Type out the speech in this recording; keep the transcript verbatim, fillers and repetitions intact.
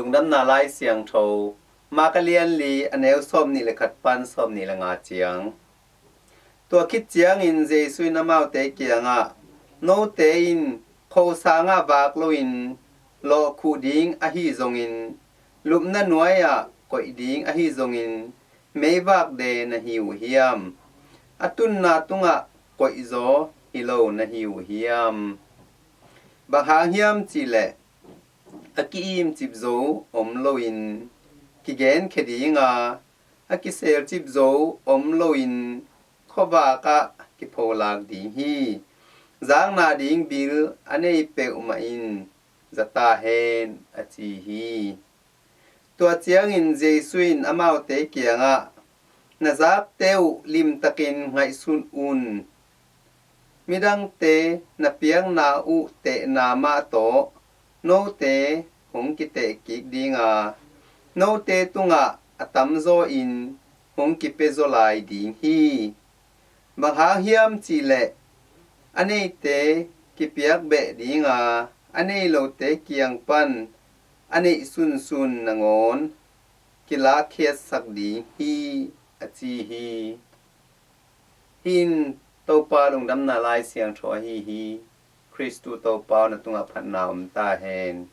Lungdamna Lai Siangtho, Mark a lian li, a neu sawmnih le khat pan sawmnih le nga ciang. Tua khit ciangin Jesu in amaute kiangah, "Note in kho sangah vak loin lawhkhuh ding ahi zongin, lupna nuai-ah koih ding ahi zongin, meivak de na hi uh hiam? A tunna tungah koihzaw hi lo na hi uh hiam? Bang hang hiam cihleh a ki-imcip zo om loin kigenkhia dinga, a kiselcip zo om loin khuavak ah kipholak ding hi. Zakna ding bil a nei peuhmah in za ta hen," a ci hi. Tua ciangin Jesu in amaute kiangah, "Na zakte uh limtakin ngaihsun un. Midangte na piakna uh tehna mah tawh note hong kiteh kik dinga, note tungah a tamzaw in hong kipia zaw lai ding hi. Bang hang hiam cihleh a neite kipiak beh dinga, a nei lote kiang pan a neih sunsun nangawn kilakkhiatsak ding hi," a ci hi. Hih in Topa Lungdamna Lai Siangtho ahi hi. Khristu Topa aw, na tungah phatna om ta hen.